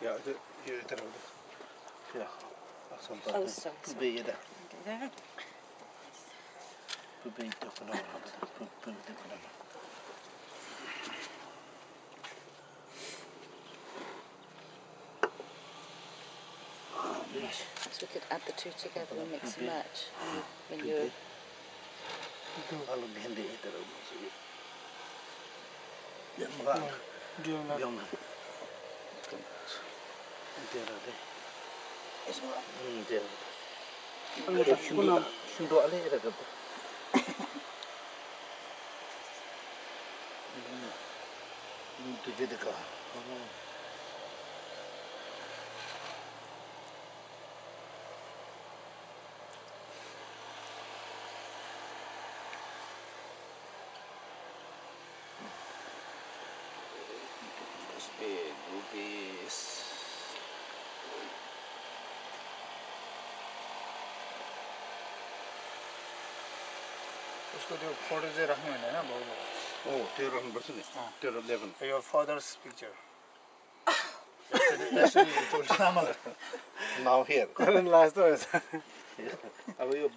Ja, hier is er ook. Ja, Oh, sorry. Probeer je dat. There. Probeer je toch nog. Probeer je toch nog. So we could add the two together and mix and match when you're... Alle hende er ook. Ja, maar jongen. Is what? Shundo ale era kan. Itu jadi kah? Rupees. उसको त्यो photo चाहिँ राख्नु होइन हैन बाउ Oh, त्यो राख्नुपर्छ नि. त्यो 11. your father's picture actually told Now here. Last त अब यो